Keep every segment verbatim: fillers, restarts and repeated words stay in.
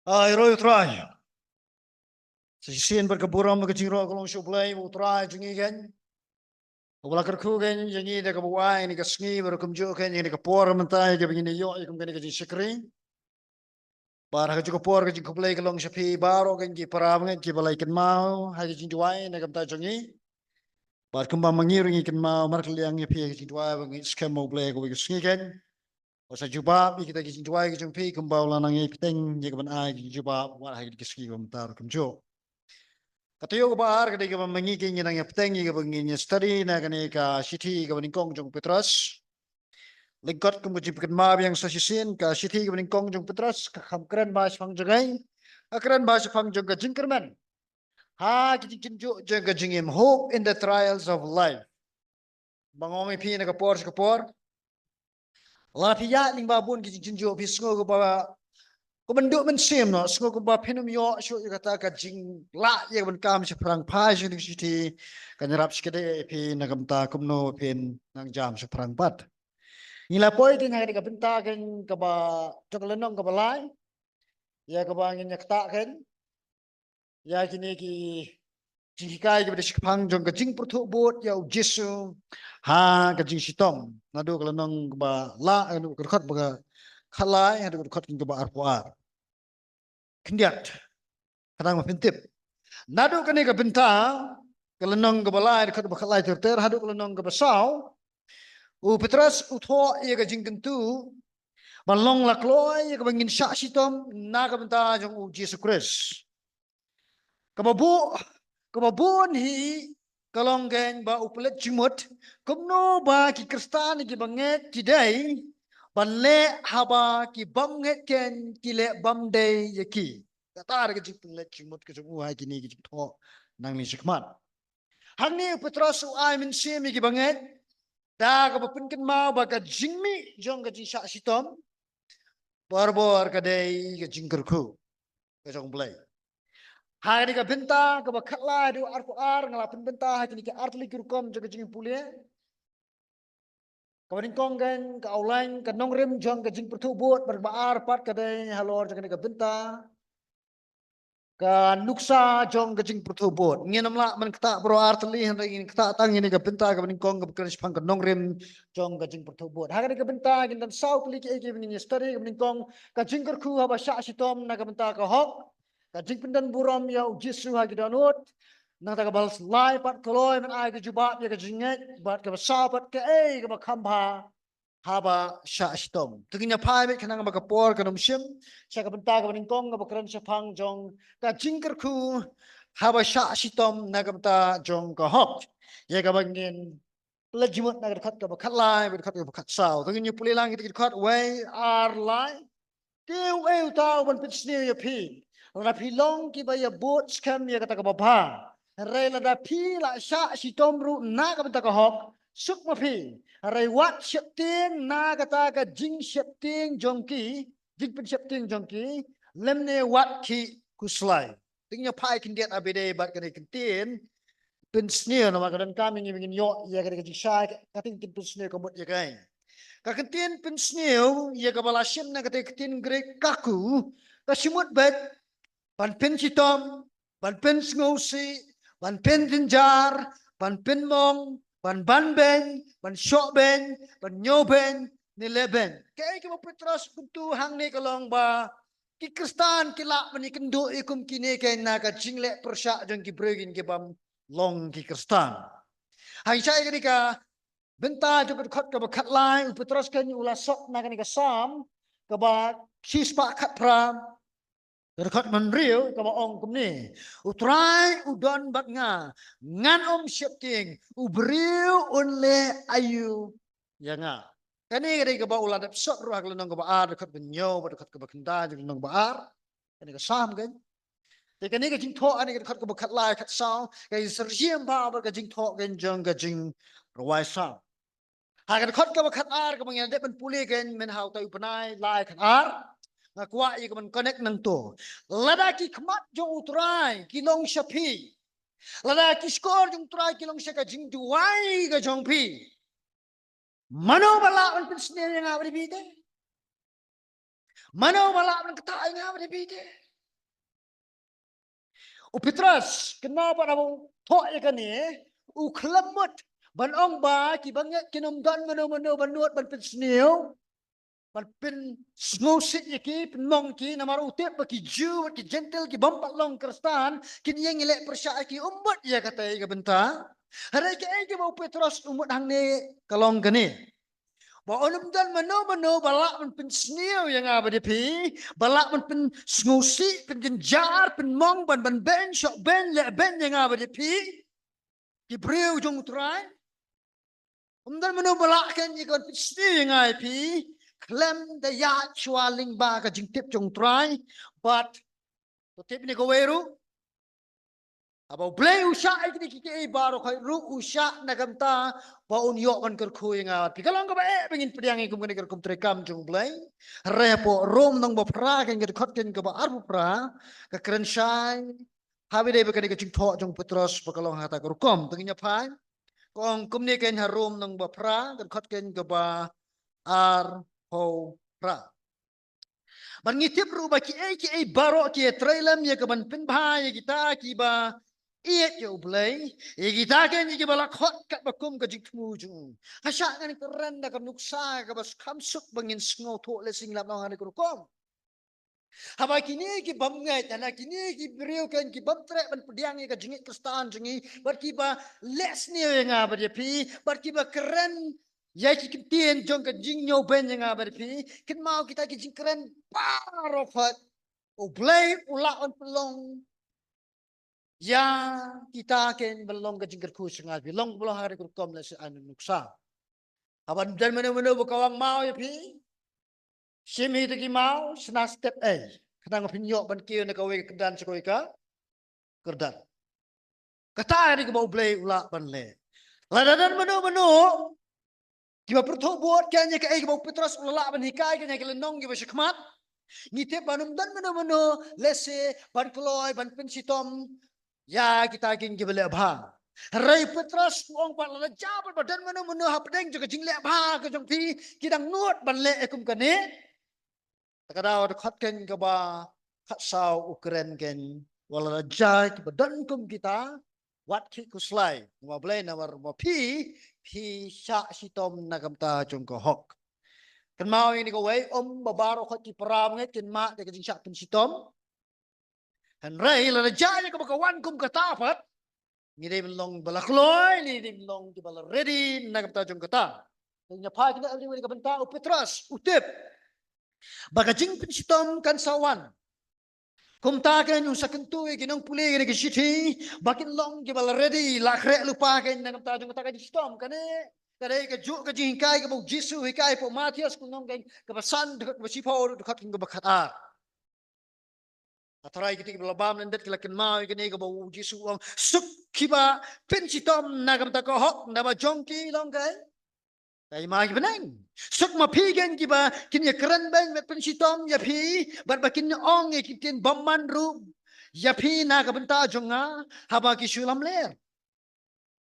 Ai roi u Trai. Sa shisien bad ka burom ka jingïaroh ka long sha u Blei u Trai jong ngi kein, uba la kyrkhu kein ïa ngi da kaba u ai ïa ngi ka sngi bad kumjuh kein ïa ngi ka por mynta ïa kaba ngin ïoh ïa kum kane ka jingshakri. Bad ha kajuh ka por ka jingkhublei ka long sha phi baroh kein ki para bangeit kiba la kynmaw ha ka jingduwai na ka bynta jong ngi. Bad kumba ma ngi ruh ngi kynmaw markylliang ïa phi ha ka jingduwai ba ngi skhem ma u Blei kawei ka sngi kein u sa jubab ïa kita ki jingduwai ki jong phi kumba u la nang ïa phi teng ïa ka ban ai ki jingjubab wat ha ki sngi kaba mynta ruh kumjuh. Ka taïew kaba ar ka dei kaba ma ngi ki ngi nang ïa phi teng ïa kaba ngi ngi study na kane ka shithi kaba nyngkong jong u Petros. Lyngkot kum ka jingpynkynmaw biang sa shisien, ka shithi kaba nyngkong jong u Petros ka kham kren ba shaphang jong ngi, ka kren ba shaphang jong ka jingkyrmen ha ki jingjynjar jong ka jingim, hope in the trials of life. Ba nga ong ïa phi na ka por sha ka por, la phi ïaid lyngba bun ki jingjynjar phi sngew kaba, kaba nduh mynsiem noh, sngew kaba phin ym ïoh shuh ïa kata ka jinglah ïa ka ban kam shaphrang. Phai sha kane ka shithi kan ïarap shikatdei ïa phi na ka bynta kumno phin nang jam shaphrang pat. Ngi la poi kein ha kane ka bynta kein kaba jong ka lynnong kaba lai ïa kaba ngin ïa ktah kein ïa kine ki jinghikai kiba dei shaphang jong ka jingpyrthuh bud ïa u Jisu ha ka jingshitom, naduh ka lynnong kaba lai, naduh ka dkhot ba khatlai haduh ka dkhot kaba arphew ar. Khyndiat, khnang ba phin tip, naduh kane ka bynta, ka lynnong kaba lai dkhot ba khatlai ter ter haduh ka lynnong kaba saw, u Petros u thoh ïa ka jingkyntu ban long la kloi ïa kaba ngin shah shitom na ka bynta jong u Jisu Khrist. Kaba bun, kaba bun hi ka long kein ba u pynleit jingmut kumno ba ki Khristan kiba ngeit ki dei ban leh haba ki bym ngeit kein ki leh bym dei ïa ki. Kata ka jingpynleit jingmut ka jong u ha kine ki jingthoh nangne shakhmat. Hangne u Petros u ai mynsiem ïa kiba ngeit da kaba pynkynmaw ba ka jingmih jong ka jingshah shitom barabor ka dei ka jingkyrkhu ka jong u Blei. Ha kane ka bynta kaba khatlai haduh arphew ar nga la pynbynta ha kine ki artylli ki rukom jong ka jingpule. Kaba nyngkong kein ka outline, ka nongrim jong ka jingpyrthuh bud, bad kaba ar pat ka dei halor jong kane ka bynta ka nuksa jong ka jingpyrthuh bud. Ngin ym lah ban ktah baroh artylli hynrei ngin ktah tang ïa kane ka bynta kaba nyngkong kaba kren shaphang ka nongrim jong ka jingpyrthuh bud. Ha kane ka bynta ngin don saw tylli kiei kiei ba ngin ïa study. Kaba nyngkong ka jingkyrkhu haba shah shitom na ka bynta ka hok, ka jingpyndon burom ïa u Jisu ha ki dohnud. Nangta kaba lai pat kloi ban ai ka jubab ïa ka jingngeit, bad kaba saw pat kaei kaba kham bha haba shah shitom. Te ngin ïa phai beit khnang ba ka por kan ym shim sha ka bynta kaba nyngkong kaba kren shaphang jong ka jingkyrkhu haba shah shitom na ka bynta jong ka hok, ïa kaba ngin pynleit jingmut na ka dkhot kaba khatlai bad dkhot kaba khatsaw. Te ngin ïa pule lang kita ki dkhot wei, ar, lai. Te uei uta uban pynsniew ïa phi lada phi long kiba ïa bud skhem ïa kata kaba bha? Hynrei lada phi la shah shitom ruh na ka bynta ka hok, suk ma phi. Hynrei wat sheptieng na kata ka jingsheptieng jong ki, jingpynsheptieng jong ki, lymne wat khih khuslai. Te ngin ïa phai khyndiat ha ba ïadei bad kane ka ktien pynsniew, namar ka donkam ïa ngi ba ngin ïoh ïa kane ka jingshai, ka ktien pynsniew ka mut ïa kaei? Ka ktien pynsniew ïa kaba la shim na kata ka ktien Grik kaku, ka shimut beit ban pynshitom, ban pynsngewsih, ban pynjynjar, ban pynmong, ban banbeiñ, ban shohbeiñ, ban ñiewbeiñ ne lehbeiñ. Kaei kaba u Petros u kyntu hangne ka long ba ki Khristan ki lah ban ïakynduh ïa kum kine kein na ka jingleh pyrshah jong ki briew kein ki bym long ki Khristan. Hangta ïa kane ka bynta jong ka dkhot kaba khatlai, u Petros kein u la sot na kane ka Salm kaba shispah khatphra, ka dkhot kaba hynriew kaba ong kumne: U Trai u don bad nga, ngan ym sheptieng, u briew un leh aïu ïa nga? Kane ka dei kaba u la dep sot ruh ha ka lynnong kaba ar, dkhot kaba hynñiew bad dkhot kaba khyndai jong ka lynnong kaba ar. Kane ka Salm kein. Te kane ka jingthoh ha kane ka dkhot kaba khatlai, khatsaw ka ïasyriem bha bad ka jingthoh kein jong ka jingrwai Salm. Ha ka dkhot kaba khatar kaba ngi la dep ban pule kein mynta ha utai u bnai lai khatar, nga kwah ïa ka ban connect nangto. Lada ki khmat jong u Trai ki long sha phi, lada ki shkor jong u Trai ki long sha ka jingduwai ka jong phi, mano ba lah ban pynsniew ïa nga bad ïa phi te? Mano ba lah ban ktah ïa nga bad ïa phi te? U Petros, kynmaw pat haba u thoh ïa kane, u khlem mut ban ong ba kiba ngeit kin ym don mano mano ban nud ban pynsniew, ban pynsngewsih ïa ki, pynmong ki, namar u tip ba ki Jiw bad ki Jentil ki bym pat long Khristan kin ïeng ïaleh pyrshah ïa ki, um mut ïa kata ïa ka bynta. Hynrei kaei kaba u Petros u mut hangne ka long kane, ba un ym don mano mano ba lah ban pynsniew ïa nga bad ïa phi, ba lah ban pynsngewsih, pynjynjar, pynmong, ban ban beiñ, shoh beiñ, leh beiñ ïa nga bad ïa phi, ki briew jong U Trai. Um don mano ba lah kein ïa ka ban pynsniew ïa nga ïa phi khlem da ïaid shuwa lyngba ka jingtip jong U Trai. Bad to tip ne kawei ruh, haba U Blei u shah ïa kine kiei kiei baroh khoit ruh u shah na ka bynta ba un ïoh ban kyrkhu ïa nga bad phi. Ka long kaba eh ba ngin pdiang ïa kum kane ka rukom treikam jong U Blei. Hynrei hapoh Rom lynnong ba phra, kein ka dkhot kein kaba arphew phra, ka kren shai ha ba dei ba kane ka jingthoh jong u Petros ba ka long ha kata ka rukom. To ngin ïa phai. Ka ong kumne kein ha Rom lynnong ba phra, ka dkhot kein kaba arphew phra. Bad ngi tip ruh ba kiei kiei baroh ki ïatrei lem ïa ka ban pynbha ïa kita kiba ïeit ïa U Blei, ïa kita kein ïa kiba la khot katba kum ka jingthmu jong u. Nga shah ngan kren da ka nuksa kaba kham suk ba ngin sngewthuh lehse, ngi lap noh ha kane ka rukom. Haba kine ki bym ngeit, haba kine ki briew kein ki bym treh ban pdiang ïa ka jingngeit Khristan jong ngi, bad kiba leh sniew ïa nga bad ïa phi, bad kiba kren ïa ki ktien jong ka jingñiewbeiñ ïa nga bad ïa phi, kynmaw kita ki jingkren baroh khoit U Blei u lah ban pynlong ïa kita kein ban long ka jingkyrkhu sha nga bad phi. Long ba long ha kane ka rukom lehse, ai nuksa. Haba don mano mano ba kwah ban maw ïa phi, shim hi te ki maw, shna step ei. Khnang ba phin ïoh ban kiew na kawei ka kyrdan sha kawei ka kyrdan. Kata ka dei kaba U Blei u lah ban leh. Lada don mano mano kiba pyrthuh bud kein ïa kaei kaba u Petros u la lah ban hikai kein ha ki lynnong kiba shakhmat, ngi tip ba ym don mano mano lehse ban kloi ban pynshitom ïa kita kein kiba leh bha. Hynrei u Petros u ong pat lada jia pat ba don mano mano hapdeng jong ka jingleh bha ka jong phi ki dang nud ban leh ïa kum kane, ta ka daw dkhot kein kaba khatsaw u kren kein, wat lada jia kiba don kum kita, wat khih khuslai, namar balei? Namar ba phi, phi shah shitom na ka bynta jong ka hok. Kynmaw ïa kane kawei, ym ba baroh khoit ki para bangeit kin mad da ka jingshah pynshitom. Hynrei lada jia ïa kaba ka wan kum kata pat, ngi dei ban long ba la kloi, ngi dei ban long kiba la ready na ka bynta jong kata. Te ngi phai kane ha kawei ka bynta, u Petros u tip ba ka jingpynshitom kan sa wan. Kumta kein un sa kyntu ïa ki nongpule kane ka shithi ba kin long kiba la ready, la khreh lypa kein na ka bynta jong kata ka jingshitom. Kane ka dei kajuh ka jinghikai kaba u Jisu u hikai hapoh Mathaios, ka lynnong kein kaba san, dkhot kaba shiphew, dkhot kein kaba khatar. Haba trai kito kiba la bam lyndet ki la kynmaw ïa kane kaba u Jisu u ong, suk kiba pynshitom na ka bynta ka hok, naba jong ki long ka, ka hima ki bneng. Suk ma phi kein kiba kin ïakren beiñ bad pynshitom ïa phi, bad ba kin ong ïa ki ktien bymman ruh ïa phi na ka bynta jong nga haba ki shu lamler.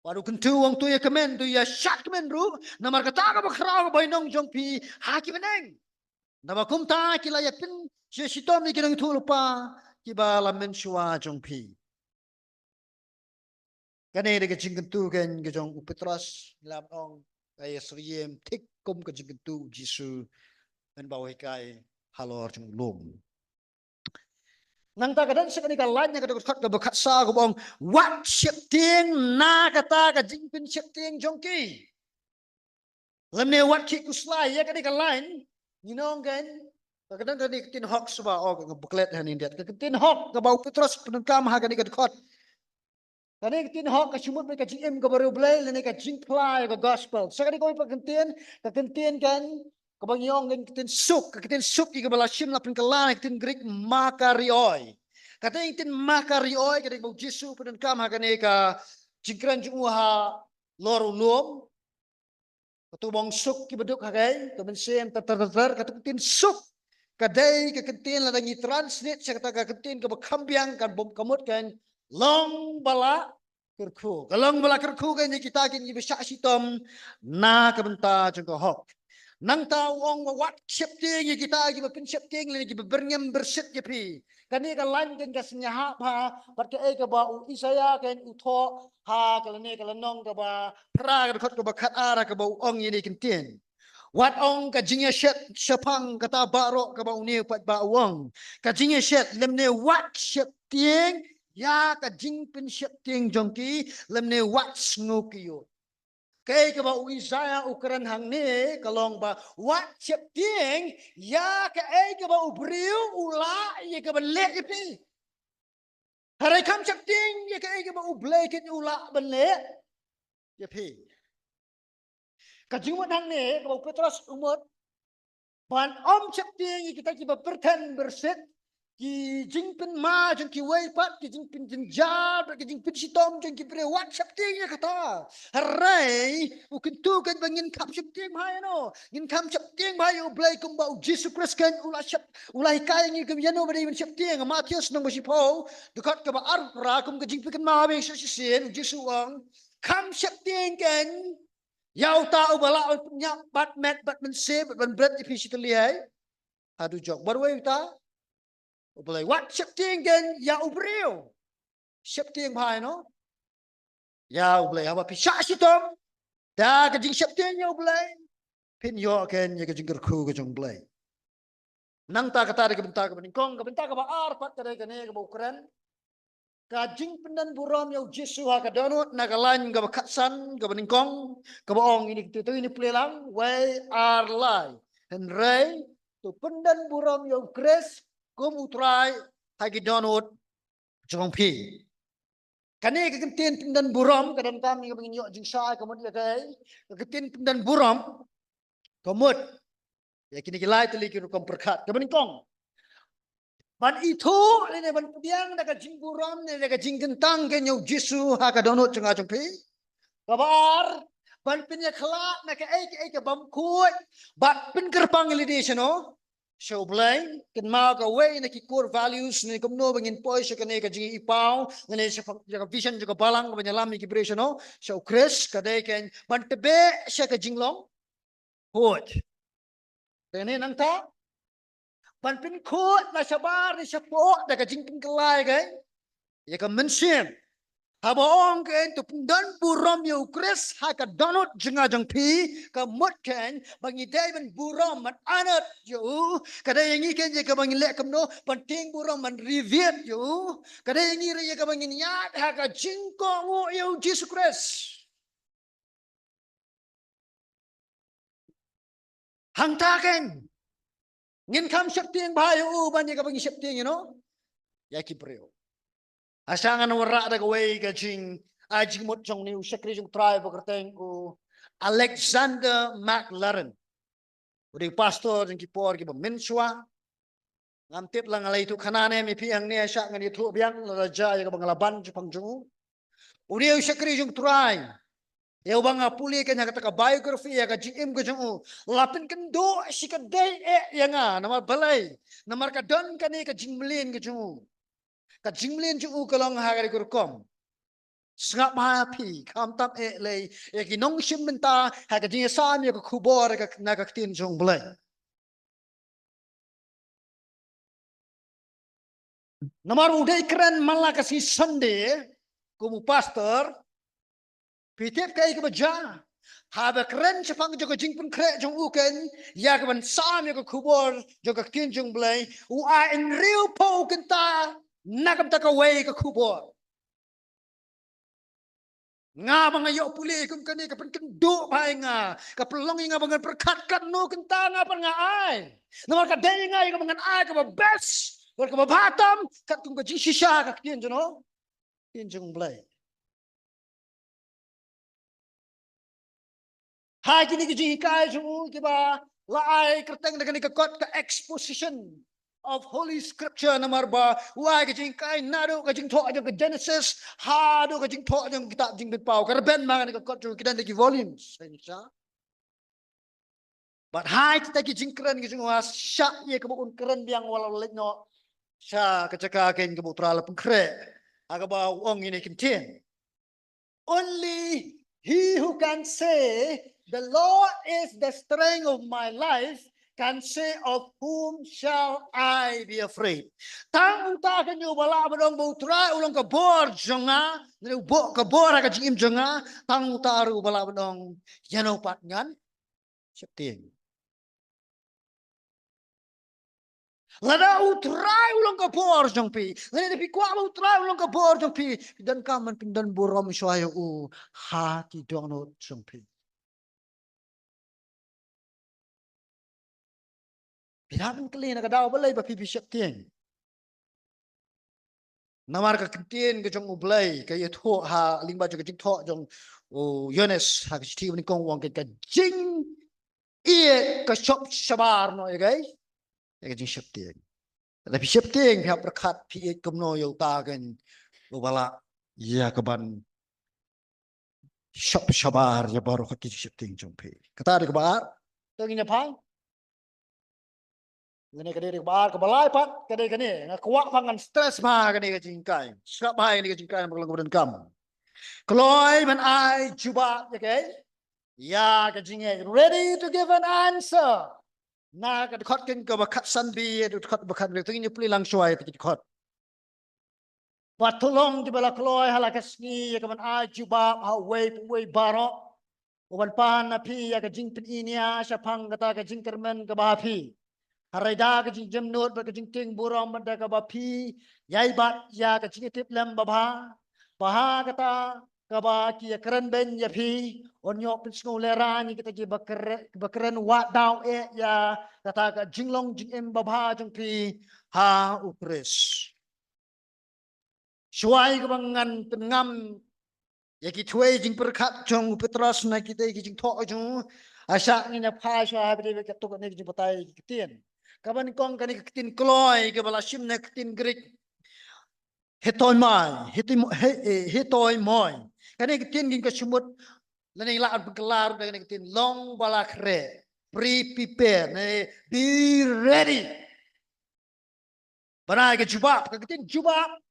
Wat u kyntu u ong, to ïakmen, to ïashad kmen ruh namar kata kaba khraw ka bainong jong phi ha ki bneng. Naba kumta ki la ïapynshitom ïa ki nongïathuhlypa kiba la mynshuwa jong phi. Kane dei ka jingkyntu kein ka jong u Petros, ngi lah ban ong ka ïasyriem thik kum ka jingkyntu u Jisu mynba u hikai halor jong u lum. Nangta ka don sa kane ka lain, ka dkhot kaba khatsaw kaba ong, wat sheptieng na kata ka jingpynsheptieng jong ki. Lymne wat khih khuslai, ïa kane ka lain ngin ong kein, ka don kane ka ktien hok shuwa, oh, ka buklet hangne, ka ktien hok kaba u Petros u pyndonkam ha kane ka dkhot. Kane ka ktien hok ka shu mut bad ka jingim kaba riewblei lane ka jingphla ïa ka gospel. Sa kane kawei pat ka ktien, ka ktien kein kaba ngi ong kein ka ktien suk, ka ktien suk ïa kaba la shim la pynkylla na ka ktien Greek makarioi. Kata ka ktien makarioi ka dei kaba u Jisu u pyndonkam ha kane ka jingkren jong u halor u lum. Kato ba ong suk kiba duk ha kane ka mynsiem, ter ter ter ter, kato ka ktien suk ka dei ka ktien, lada ngi translate sha kata ka ktien kaba kham biang, kan bym, ka mut kein long ba la kyrkhu. Ka long ba la kyrkhu kein ïa kita kein kiba shah shitom na ka bynta jong ka hok. Nangta u ong ba wat sheptieng ïa kita kiba pynsheptieng lane kiba byrngem byrsit ïa phi. Kane ka lain kan ka sngewbha bad kaei kaba u Isaïah kan u thoh ha ka lane ka lynnong kaba phra ka dkhot kaba khatar kaba u ong ïa kane ka ktien. Wat ong ka jingïashet shaphang kata baroh kaba une u paidbah u ong. Ka jingïashet lymne wat sheptieng ïa ka jingpynsheptieng jong ki lymne wat sngew ki ïoh. Kaei kaba u Isaïah u kren hangne ka long ba wat sheptieng ïa kaei kaba u briew u lah ïa ka ban leh ïa phi. Hynrei kham sheptieng ïa kaei kaba u Blei kan u lah ban leh ïa phi. Ka jingmut hangne kaba u Petros u mut ban ym sheptieng ïa kita kiba pyrthen pyrsit, ki jingpynma jong kiwei pat, ki jingpynjynjar bad ki jingpynshitom jong ki briew, wat sheptieng ïa kata. Hynrei u kyntu kan ba ngin kham sheptieng bha ïa no, ngin kham sheptieng bha ïa u Blei kumba u Jisu Khrist kan u la shep, u la hikai ïa ngi kum ïa no ba dei ban sheptieng. Mathaios lynnong ba shiphew, dkhot kaba arphew phra, kum ka jingpynkynmaw biang shisien, u Jisu u ong, kham sheptieng kan ïa uta uba lah ban pynïap bad met bad mynsiem bad ban bret ïa phi shi tylli haduh jong. Bad uwei uta U Blei. Wat sheptieng kan ïa u briew, sheptieng bha ïa no, ïa u Blei. Haba phi shah shitom da ka jingsheptieng ïa u Blei, phin ïoh kan ïa ka jingkyrkhu ka jong u Blei. Nangta kata dei ka bynta kaba nyngkong. Ka bynta kaba ar pat ka dei kane kaba u kren, ka jingpyndonburom ïa u Jisu ha ka dohnud, na ka lain kaba khatsan, kaba nyngkong, kaba ong ïa kine ki, to ngin ïa pule lang wei ar lai. Hynrei to pyndonburom ïa u Khrist kum u Trai ha ki dohnud jong phi. Kane ka ktien pyndonburom ka donkam ïa kaba ngin ïoh jingshai, ka mut ïa kaei? Ka ktien pyndonburom ka mut ïa kine ki lai tylli ki rukom pyrkhat. Kaba nyngkong, ban ithuh lane ban pdiang da ka jingburom ne da ka jingkyntang kan ïa u Jisu ha ka dohnud jong nga jong phi. Kaba ar, ban pynïakhlad na kaei kaei ka bym khuid bad pynkyrpang ïalade shano? Sha u Blei. Kynmaw kawei na ki core values ne kumno ba ngin poi sha kane ka jingïohipaw ne sha ka vision jong ka balang kaba ïalam ïa ki briew shano? Sha u Khrist. Ka dei kan ban tbeh sha ka jinglong khuid. Te ne nangta ban pynkhuid na shabar ne shapoh da ka jingpynkylla ïa ka mynsiem. Haba ong kan to pyndonburom ïa u Khrist ha ka dohnud jong nga jong phi, ka mut kan ba ngi dei ban burom ban ahnot ïa u. Ka dei ïa ngi kan ïa kaba ngin leh kumno? Ban tieng burom, ban revere ïa u. Ka dei ïa ngi ruh ïa kaba ngin ïaid ha ka jingkohnguh ïa u Jisu Khrist. Hangta kan ngin kham sheptieng bha ïa u ban ïa kaba ngi sheptieng ïa no? Ïa ki briew. Hashwa ngan wanrah da kawei ka jing, a, jingmut jong une u shakri jong u Trai ba kyrteng u Alexander McLaren. U dei u pastor jong ki por kiba mynshuwa. Ngam tip la nga la ïathuh khana ne em ïa phi hangne, sha ngan ïathuh biang lada jia ïa kaba nga la ban shaphang jong u. U dei u shakri jong u Trai ïa uba nga pule kan ha kata ka biography, ïa ka jingim ka jong u. La pynkynduh shikatdei eh ïa nga. Namar balei? Namar ka don kane ka jingmlien ka jong u. Ka jingmlien jong u ka long ha kane ka rukom. Sngap bha phi, khamtam eh lei ïa ki nongshim bynta ha ka jingïasam ïa ka khubor na ka ktien jong u Blei. Namar u dei kren man la ka sngi Sunday kum u pastor. Phi tip kaei kaba jia? Haba kren shaphang jong ka jingpynkhreh jong u kan ïa kaban sam ïa ka khubor jong ka ktien jong u Blei, u ai hynriewphew kynta na ka bynta kawei ka khubor. Nga ba nga ïoh pule kum kane, ka pynkynduh bha ïa nga, ka pynlong ïa nga ba ngan pyrkhat katno kynta nga pat nga ai. Namar ka dei ïa nga ïa kaba ngan ai kaba best bad kaba bha tam katkum ka jingshisha ka ktien jong u, ktien jong u Blei. Ha kine ki jinghikai jong u kiba la ai kyrteng da kane ka kot ka exposition of Holy Scripture, namar ba u ai ka jinghikai naduh ka jingthoh jong ka Genesis haduh ka jingthoh jong ka kitab Jingpynpaw. Ka rben ma kane ka kot jong u, ki don da ki volumes. Bad ha kita ki jingkren ki jong u, ha shah ïa kaba un kren biang, wat la leit noh sha ka jaka kan kaba u Trai la pynkhreh, ha kaba u ong ïa kine ki ktien. Only He who can say, "The Lord is the strength of my life," can say, "Of whom shall I be afraid?" Tang uta kein uba lah ban ong ba U Trai u long ka bor jong nga, ne u bor ka bor ha ka jingim jong nga, tang uta ruh uba lah ban ong, ïano pat ngan sheptieng. Lada U Trai u long ka bor jong phi, lada phi kwah ba U Trai u long ka bor jong phi, phi donkam ban pyndon burom shuwa ïa u ha ki dohnud jong phi. Phi hap ban kylli na ka daw balei ba phi, phi sheptieng. Namar ka ktien ka jong U Blei ka ïathuh ha lyngba jong ka jingthoh jong u Ïoannis ha ka shithi banyngkong, u ong ka jingïeit ka shop shabar noh ïa ka, ïa ka jingsheptieng. Lada phi sheptieng, phi hap pyrkhat, phi ïeit kumno ïa uta kein uba lah ïa kaban shop shabar ïa baroh ki jingsheptieng jong phi. Kata dei kaba ar. To ngin ïa phai. Kane ka dei kaba ar, kaba lai pat ka dei kane. Nga kwah ba ngan stress bha kane ka jinghikai. Sngap bha kane ka jinghikai namar ka long kaba donkam. Kloi ban ai jubab ïa ka, ïa ka jingngeit. Ready to give an answer. Na ka dkhot kein kaba khatsan B, dkhot ba khat, to ngin ïa plie lang shuwa ïa ka dkhot. Bad to long kiba la kloi ha la ka sngi ïa kaban ai jubab ha uwei pa uwei baroh uban pan na phi ïa ka jingpyniaid shaphang kata ka jingkyrmen kaba ha phi. Hynrei da ka jingjemnud bad ka jingtieng burom bad da kaba phi ïai bat ïa ka jingïatiplem babha, ba ha kata kaba ki ïakren beiñ ïa phi, un ïoh pynsngew lehrain ïa kita kiba kre-, kiba kren wad daw eh ïa kata ka jinglong jingim babha jong phi ha U Khrist. Shuwa ïa kaba ngan pynngam ïa ki twe jingpyrkhat jong u Petros na kita ki jingthoh jong u, nga shah ngin ïa phai shuwa ha pdeng katto katne ki jingbatai ki ktien. Kaba nyngkong kane ka ktien kloi kaba la shim na ka ktien Grik hetoimai, hetimo-, he-, eh, hetoimoi. Kane ka ktien ngin ka shimut lane lah ban pynkylla ruh da kane ka ktien long ba la khreh, pre-prepare, ne be ready. Ban ai ka jubab, ka ktien jubab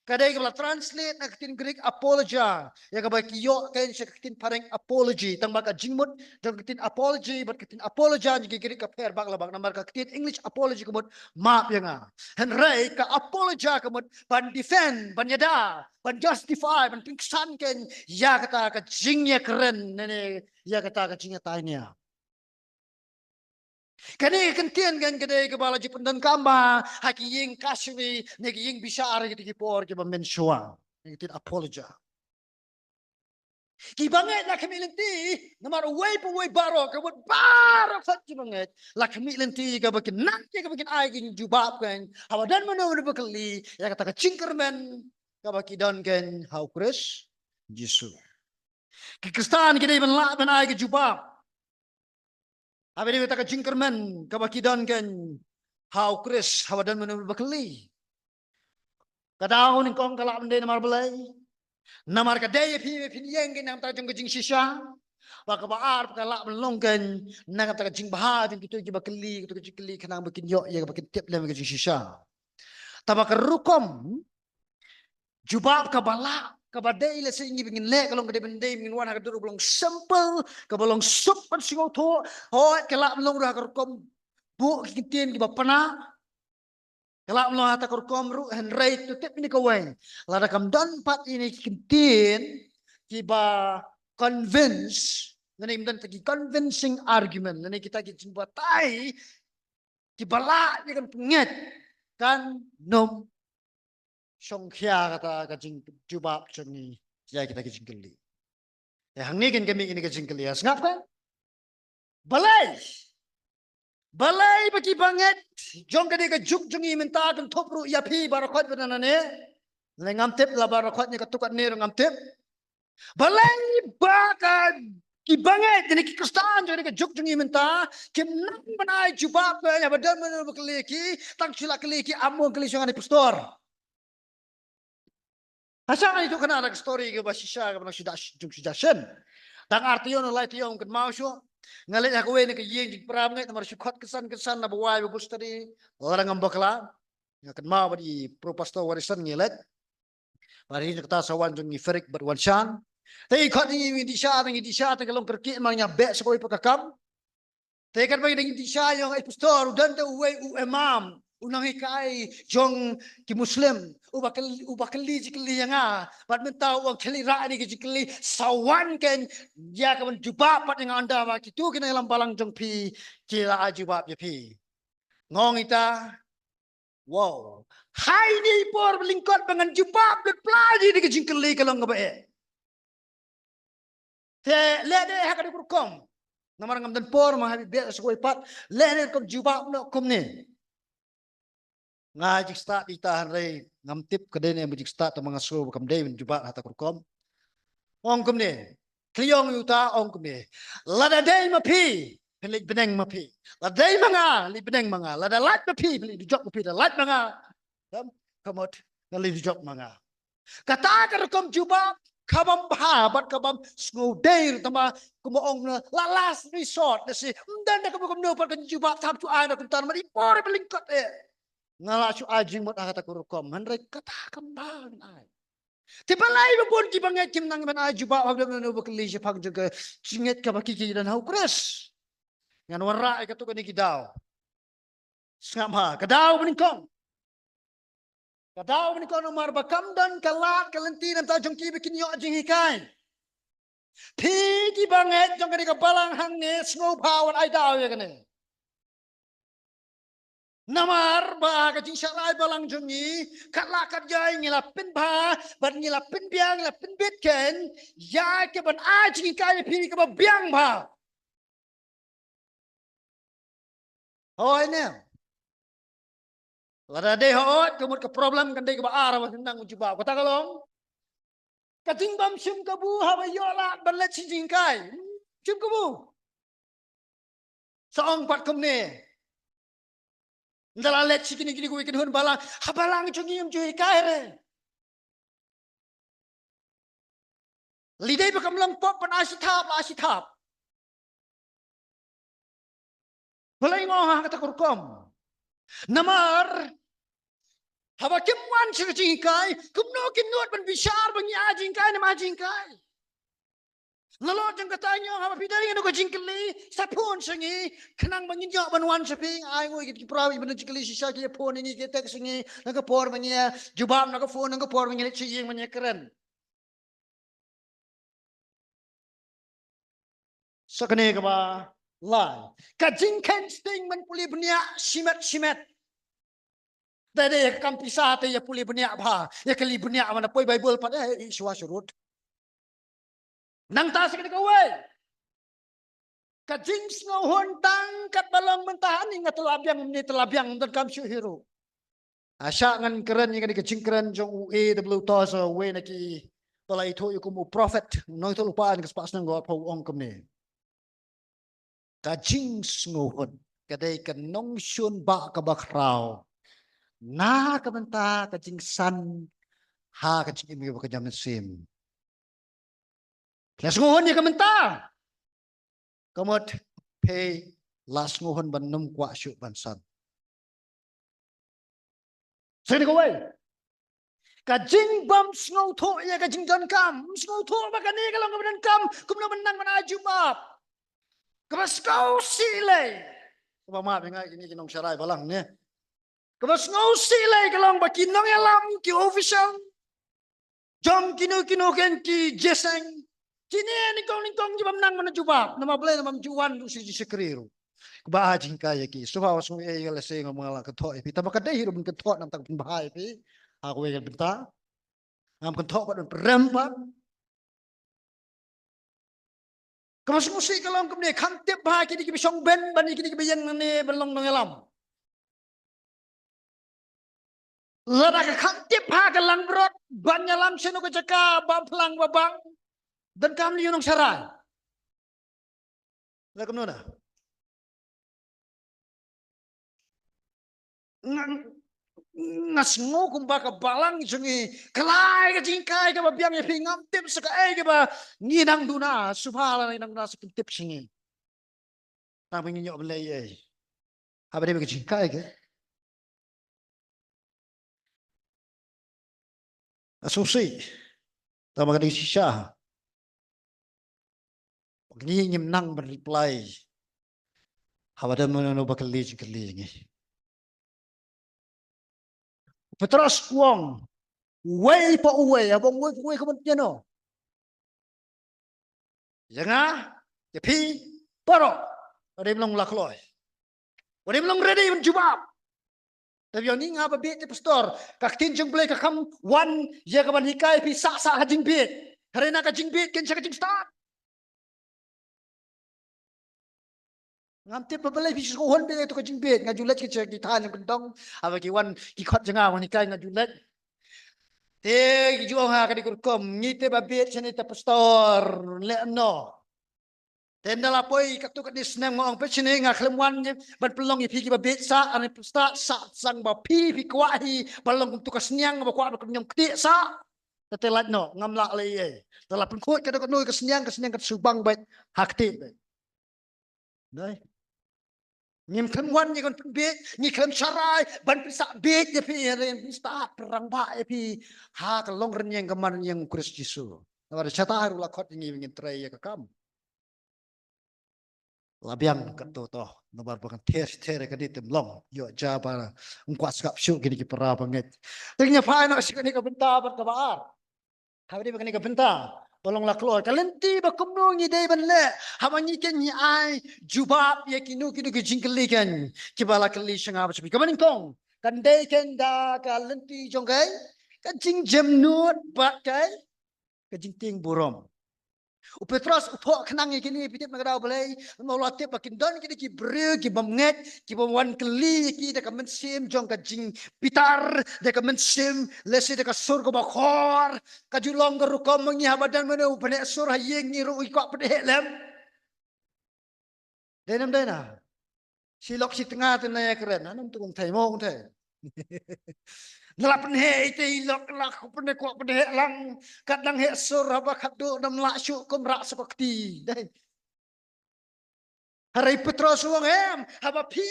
ka dei kaba la translate na ka ktien Grik apologia, ïa kaba ki ïoh kein sha ka ktien phareng apology. Tang ba ka jingmut jong ka ktien apology bad ka ktien apologia jong ki Grik ka pher bak la bak, namar ka ktien English apology ka mut map ïa nga. Hynrei ka apologia ka mut ban defend, ban ïada, ban justify, ban pynksan kein ïa kata ka jingïakren ne, ne ïa kata ka jingïatai nia. Kane ka ktien kein ka dei kaba la ju pyndonkam bha ha ki ïing kashari ne ki ïing bishar ha kita ki por kiba mynshuwa. Kane ka ktien apologia. Ki bangeit la khmih lynti namar uwei pa uwei baroh, ka mut baroh pat ki bangeit la khmih lynti kaba kin nang ïa kaba kin ai ka jingjubab kein haba don mano mano ba kylli ïa kata ka jingkyrmen kaba ki don kein ha U Khrist Jisu. Ki Khristan ki dei ban lah ban ai ka jubab haba dei kata ka jingkyrmen kaba ki don kein ha U Khrist haba don mano mano ba kylli. Ka daw nyngkong ka lah ban dei namar balei? Namar ka dei ïa phi ba phin ïeng kein na ka bynta jong ka jingshisha. Bad kaba ar ka lah ban long kein na ka bynta ka jingbha jong kito kiba kylli, kito ki jingkylli khnang ba kin ïoh ïa kaba kin tip lem ïa ka jingshisha. Te ba ka rukom jubab kaba lah, kaba dei lehse ngi ba ngin leh ka long ka dei ban dei ngin wan ha ka dur ba long simple, kaba long suk ban sngewthuh. Hooid ka lah ban long ruh ha ka rukom buh ki ktien kiba pynah. Ka lah ban long ha kata ka rukom ruh, hynrei to tip ïa kane kawei. Lada kam don pat ïa kine ki ktien kiba convince, lane ym don kita ki convincing argument, lane kita ki jingbatai kiba lah ïa ka jingpyngngeit, kan ym shongkhia kata ka jingjubab jong ngi ïa kita ki jingkylli. Te hangne kein ka mih ïa kane ka jingkylli, sngap kein? Balei? Balei ba ki bangeit jong kane ka juk jong ngi mynta, kynthup ruh ïa phi baroh khoit ba na ne? Lane ngam tip, la baroh khoit ne katto katne ruh ngam tip. Balei ba ka, ki bangeit ne ki Khristan jong kane ka juk jong ngi mynta kim nang ban ai jubab ïa ba don mano ba kylli ki, tang shu la kylli ki, ym ong kylli shuwa nga ne pastor. Hashang ïa ito kane ka story kaba shisha kaba nang shu da jong shisha shen. Tang ar taïew ne lai taïew kynmaw shuh. Nga leit ha kawei na ka ïing jingpra bangeit namar shu khot kynsan kynsan na ba wai Bible study. Lada ngam bakla. Nga kynmaw bad i Pro Pastor Warison ngi leit. Bad hi na kata sa wan jong ngi Ferik bad Wanshan. Te i khot ngi, ngi dih sha, te ngi dih sha, te ka long kyrkieh, ma nga beh sa kawei pat ka kam. Te katba ngi dih sha ïa u apostol, u don te uwei u imam, u nonghikai jong ki Muslim, uba kylli, uba kylli jingkylli ïa nga. Bad mynta u ong khie leit rah ïa kane ka jingkylli, sa wan kein ïa kaban jubab pat ïa nga, ynda ba kito ki nongïalam balang jong phi ki la ai jubab ïa phi. Nga ong ita, wow. Ha kine ki por ba lyngkot ba ngan jubab, bad pla ïa kane ka jingkylli ka long kaba eh. Te leh dei ha kane ka rukom. Namar ngam don por, ma ha beh sa kawei pat. Leh dei rukom jubab noh kumne. Nga jingstad ïa ita, hynrei ngam tip ka dei ne em ka jingstad, te ma nga sngew ba kam dei ban jubab ha kata ka rukom. Ong kumne. Khlieh ong ïa uta, ong kumne. Lada dei ma phi, phin leit bneng ma phi. Lada dei ma nga, leit bneng ma nga. Lada lait ma phi, phin leit dujok ma phi. Lada lait ma nga, ka mut, ngan leit dujok ma nga. Kata ka rukom jubab kabym bha bad kabym sngewdei ruh, tangba kumba ong na, la last resort, lehse ym don da kaba kumno pat ka jubab, te hap shu ai na kumta, namar i por ba lyngkot eh. Nga la shu ai jingmut ha kata ka rukom, hynrei kata kam bha ban ai. Te balei ba bun kiba ngeit kim nang ban ai jubab ha kano kano ka kylli shaphang jong ka jingngeit kaba ki ki don ha u Khrist. Ngan wanrah ïa katto katne ki daw. Sngap ha ka daw banyngkong. Ka daw banyngkong, namar ba kam don ka lad ka lynti na bynta jong ki ba kin ïoh jinghikai. Phi kiba ngeit jong kane ka balang hangne, sngewbha wan ai daw ïa kane. Namar ba ka jingsharai balang jong ngi, katba katba ngi la pynbha, bad ngi la pynbiang, ngi la pynbit kein ïa kaban ai jinghikai ïa phi kaba biang bha. Hooid ne em? Lada dei hooid, ka mut ka problem kan dei kaba ar ba nang jubab. Kata ka long ka jingbym shim kabu haba ïoh lad ban leit sha jinghikai. Shim kabu. Sa ong pat kumne. Ynda la leit sha kine kine kiwei ki khun balang, ha balang jong ngi ym ju hikai re. Lei dei ba kam long pop ban ai shi thap, la ai shi thap. Balei nga ong ha kata ka rukom? Namar haba kim wan sha ka jinghikai, kumno kin nud ban bishar ba ngi ai jinghikai ne ym ai jinghikai. Nalor jong kata ngi ong haba phi don ïa kano ka jingkylli, sa phone sha ngi, khnang ba ngin ïoh ban wan sha phi. Ai ngi ki para ba don jingkylli shisha ki phone ïa ngi, ki text ïa ngi, na ka por ba ngi ïa jubab na ka phone, na ka por ba ngi leit sha ïing ba ngi ïa kren. Sa kane kaba lai. Ka jingkheiñ sting ban pule bniah shimet shimet. Te dei ïa ka kam pisa te ïa pule bniah bha, ïa kylli bniah, ban poi Baibl pat, eh, eh, shuwa shu rut. Nangta sa kane kawei. Ka jingsngewhun tang katba long mynta, ani nga te la biang, ni te la biang, donkam shuh hi ruh. Ah, shah ngan kren ïa kane ka jingkren jong u A W Tozer, uwei na kiba la ithuh ïa u kum u prophet, u nongïathuhlypa ha ka spah snem, u ong kumne. Ka jingsngewhun ka dei ka nongshun ba kaba khraw na ka bynta ka jingsan ha ka jingim kaba kynja mynsiem. Phi la sngewhun ïa ka mynta, ka mut phi la sngewhun ban ym kwah shuh ban san. Sa kane kawei. Ka jingbym sngewthuh ïa ka jingdonkam. Ym sngewthuh ba kane ka long kaba donkam, kumno ban nang ban ai jubab. Kaba sngewsih lei. Kaba map ïa nga kine ki nongsharai balang ne. Kaba sngewsih lei ka long ba ki nongïalam, ki official jong kino kino kein ki jingïaseng, kine nyngkong nyngkong ki bym nang ban jubab. Namar balei? Namar bym ju wan ruh sha jingshakri ruh. Kaba ai jinghikai ïa ki. Sngewbha, sngewbha, eh, ïa lehse nga ma nga la kynthoh ïa phi, tangba ka dei hi ruh ban kynthoh, namar kata ka pynbha ïa phi ha kawei ka bynta. Ngam kynthoh pat ban pynrem pat. Kaba sngewsih ka long kumne, kham tip bha kine kiba shong bench bad kine kiba ïeng nangne ban long nongïalam. Lada ka kham tip bha ka langbrot ban ïalam shano ka jaka, ba phlang ba bang, donkam lei u nongsharai. La kumno na? Nga, nga sngew kumba ka balang jong ngi ka la ai ka jinghikai kaba biang ïa phi. Ngam tip sa kaei kaba ngi nang duna, sngewbha lada ngi nang duna sa phin tip sha ngi. Tang ba ngin ïoh ban leh ei ei haba dei bad ka jinghikai ka. Ka sngewsih. Tang ba ka dei shisha. Ngi ngim nang ban reply haba don mano mano ba kylli jingkylli ïa ngi. Petros u ong, uwei pa uwei, haba ong uwei pa uwei ka mut ïano? Ïa nga, ïa phi, baroh. Wat im long la kloi. Wat im long ready ban jubab. Te ïa ngi, nga ba bieit te pastor, ka ktien jong U Blei ka kham wan ïa ka ban hikai phi sah sah ha jingbit. Hynrei na ka jingbit kan sha ka jingstad. Ngam tip ba balei phi shu hun beit ïa tu ka jingbit, nga ju leit ki cha ki thaiñ kyndong, haba ki wan ki khot jong nga ban hikai nga ju leit. Te ki ju ong ha kane ka rukom, ngi te ba bieit shane te pastor, leh no. Te ynda la poi katto katne snem nga ong peit shane nga khlem wan ban pynlong ïa phi kiba bieit sah, ani pynstad sah tang ba phi phi kwah hi ban long kum tu ka sniang ba kwah ban kynñiom ktieh sah. Te te lait noh, ngam lah leh ei ei. Te la pynkhuid katto katno ka sniang, ka sniang ka shu bang beit ha ktieh beit. Dei. Ngim khlem wan ïa ka ban pynbieit, ngi khlem sharai ban pynsah bieit ïa phi, ïa phi pynstad pynrangbah ïa phi ha ka long rynïeng ka man rynïeng U Khrist Jisu. Namar shata ruh la khot ïa ngi ba ngin trei ïa ka kam. La biang katto to, namar ba kan ther ther ka dei tem long, ïoh ja ba ym kwah sngap shuh kine ki para bangeit. Te ngin ïa phai noh sha kane ka bynta bad kaba ar. Haba dei ba kane ka bynta ba long la kloi, ka lynti ba kumno ngi dei ban leh haba ngi ken ngi ai jubab ïa kino kino ki jingkylli ken kiba la kylli sha nga bad sha phi. Kaba nyngkong kan dei ken da ka lynti jong ka, ka jingjemnud bad ka, ka jingtieng burom. U Petros u thoh khnang ïa kine, phi tip na ka daw balei? Namar u la tip ba kin don kine ki briew ki bym ngeit, ki bym wan kylli ïa ki da ka mynsiem jong ka jingbitar, da ka mynsiem lehse da ka sur kaba khor. Ka ju long ka rukom ma ngi, haba don mano u pynheh sur ha ïing ngi ruh ngi kwah pynheh lem. Dei ne ym dei na? Shi lok shi tnga te na ïa kren, na ym tu kong thei mo kong thei. Na la pynheh ite i lok la ko pynheh, kwah pynheh lang, kat dang heh sur haba khatduh nam lah shuh kum rah sa ba kti. Dei. Hynrei Petros u ong em, haba phi,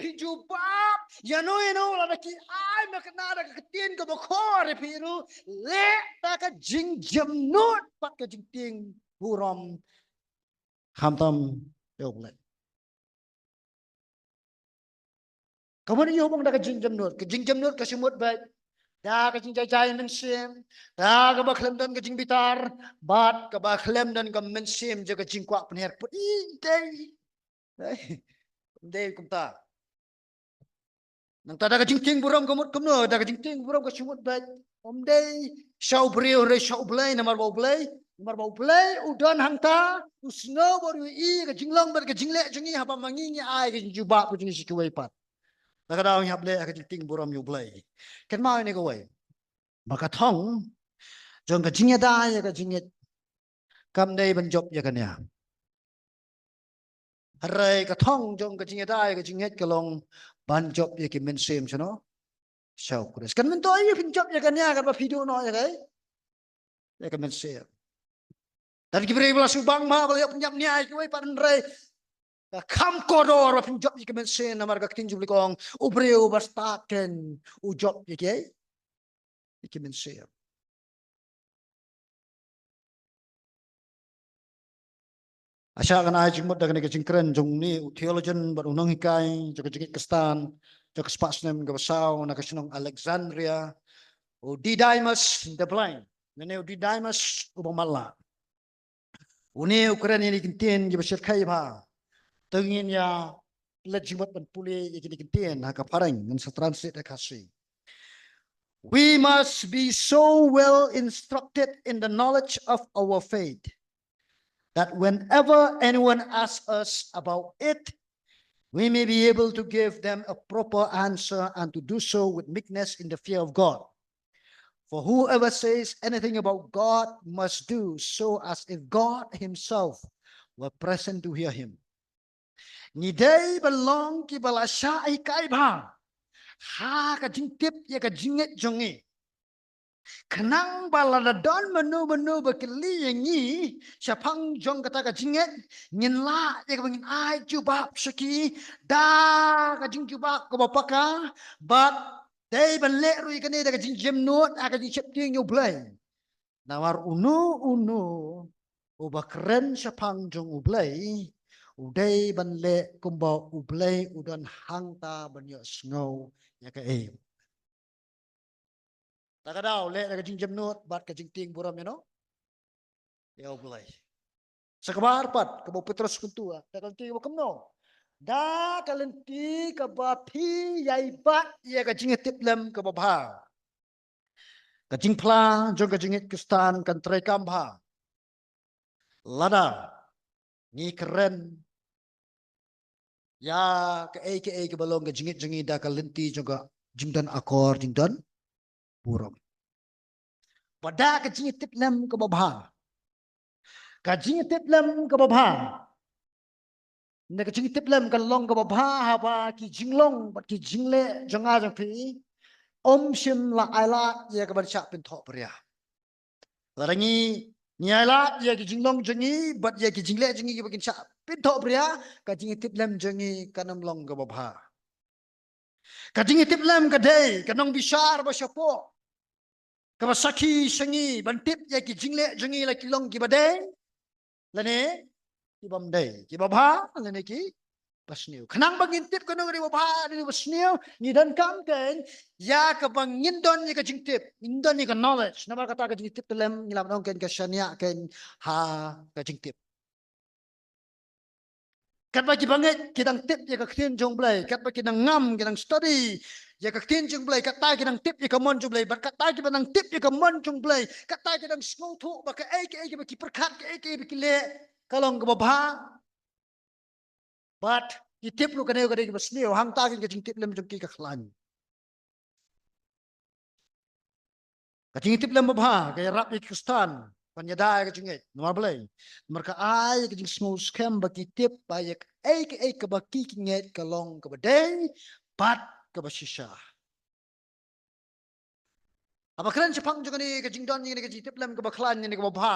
phi jubab ïano ïano lada ki ai ma ka na da ka ktien kaba khor ïa phi ruh, leh da ka jingjemnud bad ka jingtieng burom. Khamtam ïa U Blei. Ka mut ïa u bang da ka jingjemnud, ka jingjemnud ka shu mut beit da ka jingjai jai mynsiem, da kaba khlem don ka jingbitar, bad kaba khlem don ka mynsiem jong ka jingkwah pynhiar put. Ih, dei. Dei. Dei kumta. Nangta da ka jingtieng burom ka mut kumno, da ka jingtieng burom ka shu mut beit. Ym dei sha u briew hynrei sha U Blei, namar ba U Blei, namar ba U Blei u don hangta, u sngew bad u ïohi ka jinglong bad ka jingleh jong ngi haba ma ngi ngi ai ka jingjubab ka jong ngi sha kiwei pat. Da ka daw ngi hap leh ka jingtieng burom ïa U Blei. Kynmaw ïa kane kawei. Ba ka thong jong ka jingïada ïa ka jingngeit kam dei ban jop ïa ka nia. Hynrei ka thong jong ka jingïada ïa ka jingngeit ka long ban jop ïa ki mynsiem shano? Sha U Khrist. Kan myntoi ïa phin jop ïa ka nia, kan ba phi duh noh ïa ka, ïa ka mynsiem. Dang ki briew ba la shu bang ma ba la ïoh pynïap nia ïa kiwei pat, hynrei ka kham kordor ba phin jop ïa ki mynsiem, namar ka ktien jong U Blei ka ong, u briew ba stad ken u jop ïa ki, ïa ki mynsiem. Nga shah kan ai jingmut da kane ka jingkren jong une u theologian bad u nonghikai jong ka jingngeit Khristan jong ka spah snem kaba saw na ka shnong Alexandria, u Didymus the Blind, lane u Didymus uba matlah. Une u kren ïa kine ki ktien kiba shyrkhei bha. Te ngin ïa leit jingmut ban pule ïa kine ki ktien ha ka phareng, ngan sa translate ha Khasi. We must be so well instructed in the knowledge of our faith that whenever anyone asks us about it, we may be able to give them a proper answer and to do so with meekness in the fear of God. For whoever says anything about God must do so as if God Himself were present to hear him. Ngi dei ban long kiba la shah hikai bha ha ka jingtip ïa ka jingngeit jong ngi, khnang ba lada don mano mano ba kylli ïa ngi shaphang jong kata ka jingngeit, ngin lah ïa kaba ngin ai jubab sha ki da ka jingjubab kaba paka, bad dei ban leh ruh ïa kane da ka jingjemnud, ha ka jingsheptieng ïa U Blei. Namar uno uno uba kren shaphang jong U Blei, u dei ban leh kumba U Blei u don hangta ban ïohsngew ïa kaei. Ta ka daw leh da ka jingjemnud bad ka jingtieng burom ïa no, ïa U Blei. Sa kaba ar pat, kaba u Petros u kyntu, da ka lynti kaba kumno? Da ka lynti kaba phi ïai bat ïa ka jingïatiplem kaba bha, ka jingphla jong ka jingngeit Khristan kan treikam bha lada ngi kren ïa kaei kaei kaba long ka jingngeit jong ngi da ka lynti jong ka jingdon akor, jingdon burom. Bad da ka jingïatiplem kaba bha. Ka jingïatiplem kaba bha. Ynda ka jingïatiplem kan long kaba bha haba ki jinglong bad ki jingleh jong nga jong phi ym shym la ailad ïa kaban shah pynthohbria. Lada ngi, ngi ailad ïa ki jinglong jong ngi bad ïa ki jingleh jong ngi kiba kin shah pynthohbria, ka jingïatiplem jong ngi kan ym long kaba bha. Ka jingïatiplem ka dei ka nongbishar ba shapoh, kaba sakhi sha ngi ban tip ïa ki jingleh jong ngi la ki long kiba dei lane ki bym dei, kiba bha lane kiba sniew. Khnang ba ngin tip kano ka dei ba bha, kano ka dei ba sniew, ngi donkam kein ïa kaba ngin don ïa ka jingtip, ngin don ïa ka knowledge. Namar kata ka jingtip tylli ngi lah ban ong kein ka shaniah kein ha ka jingtip. Katba ki bangeit ki dang tip ïa ka ktien jong U Blei, katba ki dang ngam, ki dang study ïa ka ktien jong U Blei, kata ki dang tip ïa ka mon jong U Blei, bad kata kiba dang tip ïa ka mon jong U Blei, kata ki dang sngewthuh ba kaei kaei kaba ki pyrkhat, kaei kaei ba ki leh ka long kaba bha. Bad ki tip ruh kane ka dei kaba sniew, hangta ka jingtiplem jong ki ka khlaiñ. Ka jingtiplem ba bha ka ïarap ïa ki Khristan ban ïada ïa ka jingngeit. Namar balei? Namar ka ai ka jingsngew skhem ba ki tip ba ïa kaei kaei kaba ki, ki ngeit ka long kaba dei bad kaba shisha. Haba kren shaphang jong kane ka jingdon ïa kane ka jingtiplem kaba khlaiñ, ïa kane kaba bha,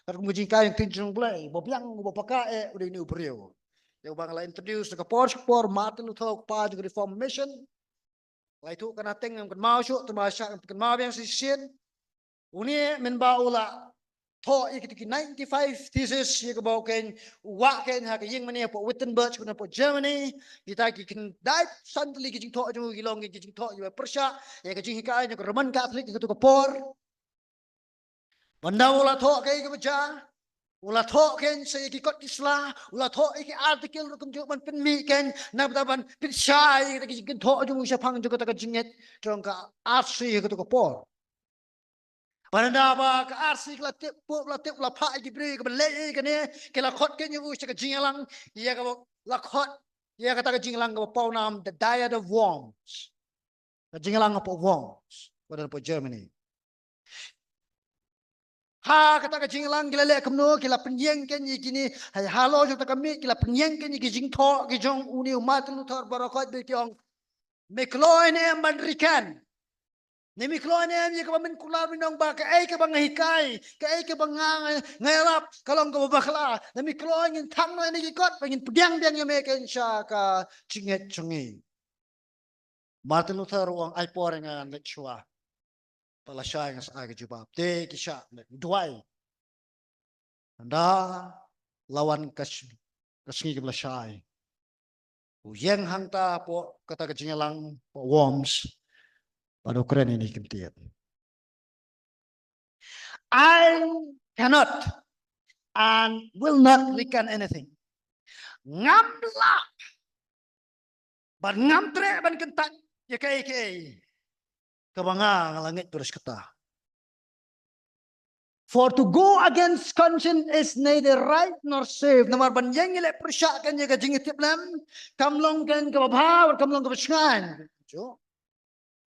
katkum ka jinghikai jong ka ktien jong U Blei, uba biang, uba paka eh u dei une u briew. Ïa uba nga la introduce na ka por sha ka por, Martin Luther, u kpa jong ka Reformation. Nga la ïathuh kane teng, ngam kynmaw shuh, tangba shah ngam kynmaw biang shisien. Une mynba u la thoh ïa kito ki ninety-five thesis, ïa kaba u kein u wah kein ha ka ïing mane hapoh Wittenberg, kane hapoh Germany. Kita ki khyndai san tylli ki jingthoh jong u ki long ki jingthoh kiba pyrshah ïa ka jinghikai jong ka Roman Catholic ha kato ka por. Bad ynda u la thoh kaei kaba jia, u la thoh kein sa ïa ki kot ki sla, u la thoh ïa ki article ruh kumjuh ban pynmih kein na bynta ban pynshai ïa kita ki jingthoh jong u shaphang jong kata ka jingngeit jong ka R C ha kato ka por. Bad ynda ba ka R C ka la tip, pope la tip, la phah ïa ki briew ïa ka ban leh ïa kane, ki la khot kein ïa u sha ka jingïalang, ïa kaba la khot ïa kata ka jingïalang kaba pawnam The Diet of Worms. Ka jingïalang hapoh Worms, kaba don hapoh Germany. Ha kata ka jingïalang ki la leh kumno, ki la pynïeng kein ïa kine, ha, halor jong kata ka miet ki la pynïeng kein ïa ki jingthoh ki jong une u Martin Luther baroh khoit, bad ki ong, me kloi ne em ban rikhen? Ne me kloi ne em ïa kaba men kular, men ong ba kaei kaba nga hikai, kaei kaba nga, nga, nga ïarap ka long kaba bakla? Ne me kloi ngin thang noh ïa kine ki kot, ba ngin pdiang biang ïa me kein sha ka jingngeit jong ngi? Martin Luther u ong, ai por ïa nga, ngan leit shuwa. Bad lashai ngan sa ai ka jubab. Te ki shah leit, u duwai. Ynda la wan ka sh-, ka sngi kaba lashai, u ïeng hangta hapoh kata ka jingïalang hapoh Worms, bad u kren ïa kine ki kyntien: I cannot and will not recant anything. Ngam lah bad ngam treh ban kyntait ïa kaei kaei kaba nga, nga la ngeit, pyrshah kata. For to go against conscience is neither right nor safe. Namar ban ïeng ïaleh pyrshah kein ïa ka jingïatiplem, kam long kein kaba bha, kam long kaba shngaiñ. Jo.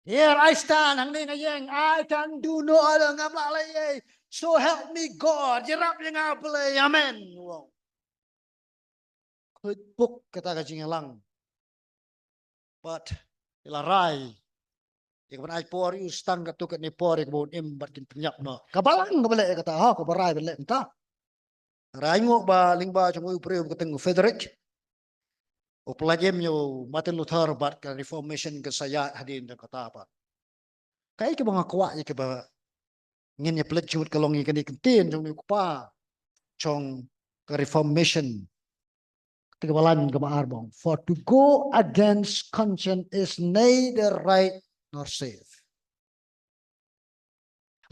Here I stand, hangne nga ïeng, I can do no other, ngam lah leh ei ei. So help me God, ïarap ïa nga Blei, amen. Wow. Khuid puk kata ka jingïalang. Bad ki la rai ïa kaban ai por ïa u, tang katto katne por ïa kaba un im bad kin pynïap noh. Ka Balang kaba leh ïa kata, ha, kaba rai ban leh mynta. Rai nguh ba lyngba jong u briew ba kyrteng u Frederick, u pynlait im ïa u Martin Luther bad ka Reformation kan sa ïaid hadien jong kata pat. Kaei kaba nga kwah ïa kaba ngin ïa pynleit jingmut ka long ïa kane ka ktien jong une u kpa. jong ka Reformation. Te kaba lai kaba ar ba ong, "For to go against conscience is neither right nor safe."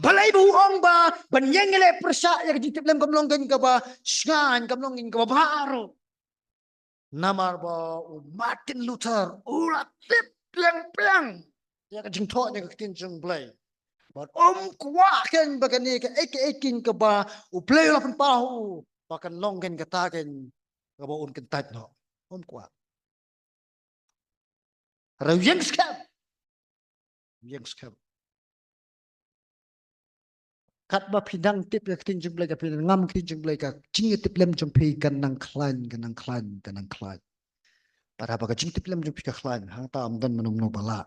Balei ba u ong ba ban ïeng leh pyrshah ïa ka jingtip lem kam long kane kaba shngaiñ, kam long kane kaba bha ruh? Namar ba u Martin Luther u la tip pyrshah pyrshah ïa ka jingthoh ïa ka ktien jong U Blei. Bad um kwah keiñ ba kane kaei kaei kaba U Blei u la pynpaw ha u ba kan long keiñ kata keiñ kaba un kyntait noh. Um kwah. Hynrei u ïeng skhem. U ïeng skhem. Katba phi nang tip ïa ka ktien jong U Blei, ka phi nang ngam ktien jong U Blei, ka jingïatiplem jong phi kan nang khlaiñ, kan nang khlaiñ, kan nang khlaiñ. Bad haba ka jingïatiplem jong phi ka khlaiñ, hangta ym don mano mano ba lah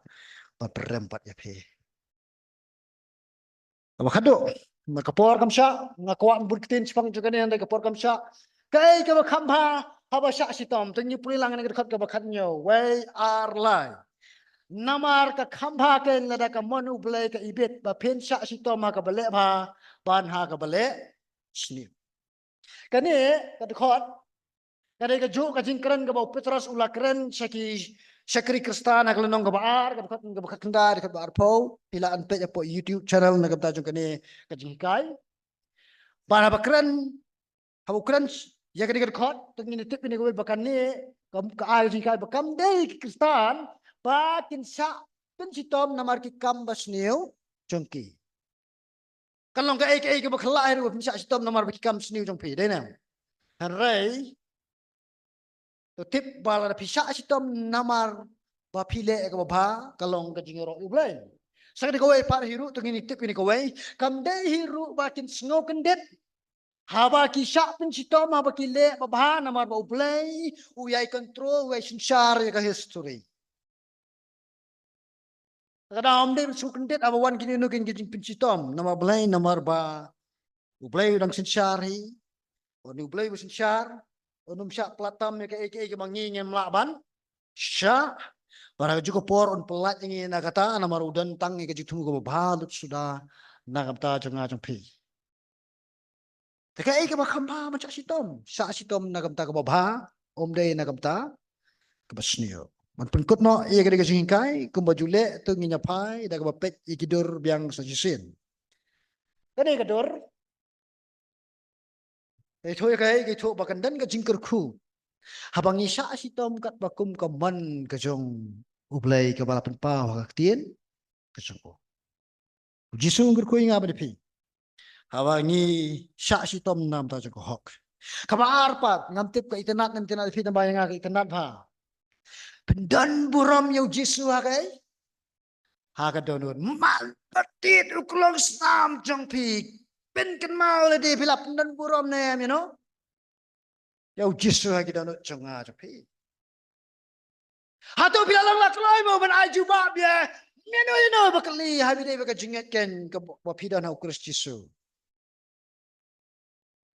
ban pynrem pat ïa phi. Kaba khadduh, na ka por kam shah, nga kwah ban bud ktien shaphang jong kane hynrei ka por kam shah. Kaei kaba kham bha haba shah shitom? To ngin pule lang na ka dkhot kaba khathynñiew, wei, ar, lai. Namar ka kham bha keiñ lada ka mon U Blei ka ibit ba phin shah shitom ha kaba leh bha ban ha kaba leh sniew. Kane ka dkhot ka dei kajuh ka jingkren kaba u Petros u la kren sha ki shakri Khristan ha ka lynnong kaba ar, ka dkhot kaba khatkhyndai, ka dkhot ba arphew. Phi lah ban peit hapoh YouTube channel na ka bynta jong kane ka jinghikai. Bad haba kren, haba u kren ïa kane ka dkhot, to ngin tip ïa kawei ba kane ka, ka ai jinghikai ba kam dei ki Khristan ba kin shah pynshitom namar ki kam basniew jong ki. Kan long kaei kaei kaba khlaiñ ruh ba phin shah shitom namar ba ki kam sniew jong phi, dei ne? Hynrei to tip ba lada phi shah shitom namar ba phi leh kaba bha, ka long ka jingïaroh U Blei. Sa kane kawei pat hi ruh, to ngin tip kane kawei, kam dei hi ruh ba kin sngew kyndit haba ki shah pynshitom, haba ki leh ba bha, namar ba U Blei u ïai control, u ïai synshar ïa ka history. Ka dei ym dei ban sngew kyndit haba wan kine kine ki jingpynshitom, namar balei? Namar ba U Blei u dang synshar hi. Une U Blei u synshar, un ym shah pynlait tam ïa kaei kaei kaba ngi ngim lah ban shah. Bad ha kajuh ka por un pynlait ïa ngi na kata, namar u don tang ïa ka jingthmu kaba bha lut suda na ka bynta jong nga jong phi. Te kaei kaba kham bha ban shah shitom? Shah shitom na ka bynta kaba bha, ym dei na ka bynta kaba sniew. Ban pynkut noh ïa kane ka jinghikai, kumba ju leh, to ngin ïa phai da kaba peit ïa ki dur biang sa shisien. Kane ka dur ka ïathuh ïa kaei? Ka ïathuh ba kan don ka jingkyrkhu haba ngi shah shitom katba kum ka mon ka jong U Blei kaba la pynpaw ha ka ktien ka jong u. U Jisu u kyrkhu ïa nga bad ïa phi haba ngi shah shitom na ka bynta jong ka hok. Kaba ar pat, ngam tip ka itynnad ne ym itynnad ïa phi, tangba ïa nga ka itynnad bha. Pyndon burom ïa U Jisu ha kaei? Ha ka dohnud. Man ba tied ruh ka long snam jong phi, pynkynmaw lade, phi la pyndon burom ne em, you know, ïa U Jisu ha ki dohnud jong nga jong phi? Hato phi la long la kloi mo ban ai jubab ïa mano mano ba kylli ha phi, dei ba ka jingngeit keiñ kaba phi don ha U Khrist Jisu?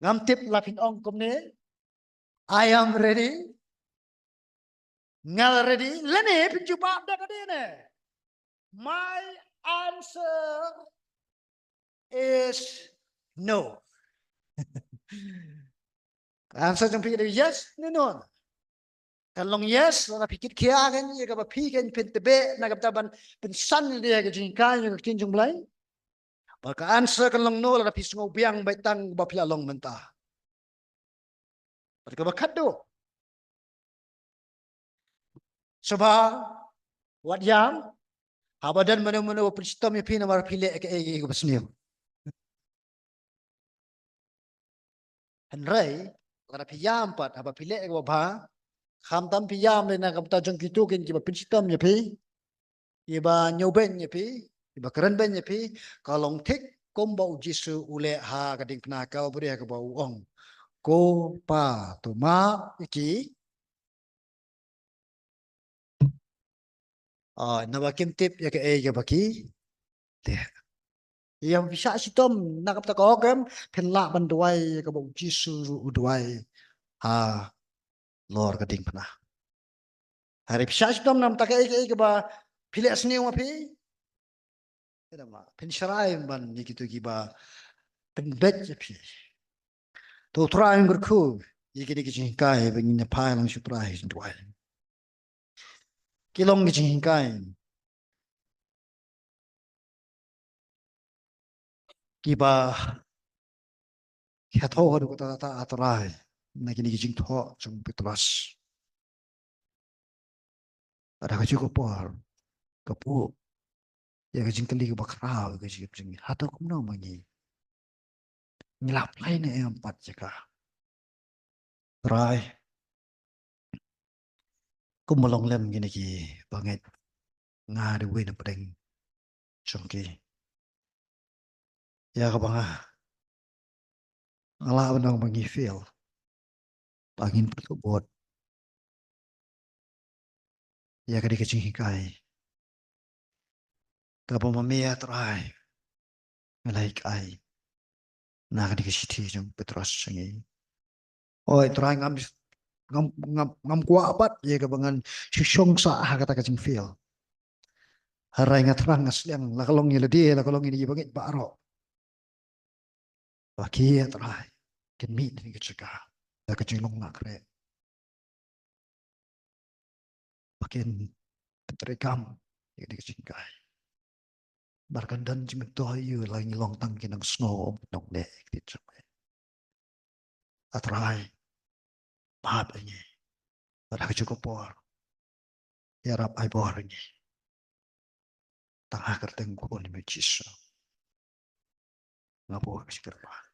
Ngam tip la phin ong kumne, "I am ready." Nga la ready. Lane phin jubab da kane ne, "My answer is no." Ka answer jong phi ka dei yes ne no? Kan long yes lada phi kit khia keiñ ïa kaba phi keiñ phin tbeh na ka bynta ban pynsan ïa ka jinghikai ïa ka ktien jong U Blei. Bad ka answer kan long no lada phi sngew biang beit tang ba phi la long mynta. Bad kaba khatduh, sngewbha wat ïam haba don mano mano ba pynshitom ïa phi namar phi leh kaei kaei kaba sniew. Hynrei lada phi ïam pat haba phi leh kaba bha, khamtam phi ïam lei na ka bynta jong kito keiñ kiba pynshitom ïa phi, kiba ñiewbeiñ ïa phi, kiba krenbeiñ ïa phi, ka long thik kumba U Jisu u leh ha ka diengphna Kalbari, ha kaba u ong, "Ko Pa, to map ïa ki, ah, naba kim tip ïa kaei kaba ki leh." Ïa phi shah shitom na ka bynta ka hok em, phin lah ban duwai ïa kaba U Jisu ruh u duwai halor ka diengphna. Hynrei phi shah shitom na ka bynta kaei kaei kaba phi leh sniew ma phi, phin shrai ban ïa kito kiba pynbeit ïa phi. To Trai un kyrkhu ïa kine ki jinghikai ba ngin ïa phai lang sha u Trai, jingduwai. Ki long ki jinghikai kiba ki ïathoh haduh katta katta, ah Trai, na kine ki jingthoh jong u Petros. Bad ha kajuh ka por ka buh ïa ka jingkylli kaba khraw, ka jingkylli, hato kumno ma ngi, ngi lah phai ne em pat ïa ka? Trai, kumba long lem kine ki bangeit, nga dei uwei na pdeng jong ki. Ïa kaba nga, nga lah ban ong ba ngi fail, ba ngim pyrkhat bud ïa kane ka jinghikai kaba ma me, ah Trai, me la hikai na kane ka shithi jong u Petros jong ngi. Oi Trai, ngam, ngam, ngam, ngam kwah pat ïa kaba ngan shu shong sah ha kata ka jingfail. Hynrei nga thrang, nga sliang, la ka long ïa lade, la ka long ïa kine ki bangeit baroh, ba ki, ah Trai, kin mih na kane ka jaka da ka jinglong lakrieh, ba kin pyntreikam ïa kane ka jinghikai. Bad kan don jingmyntoi aïu lada ngi long tang ki nongsngew, nongleh ïa ka ktien jong me. Ah Trai, map ïa ngi. Bad ha kajuh ka por, ïarap, ai bor ïa ngi. Tang ha ka kyrteng u Khun jong me, Jisu, nga buh ka jingkyrpad.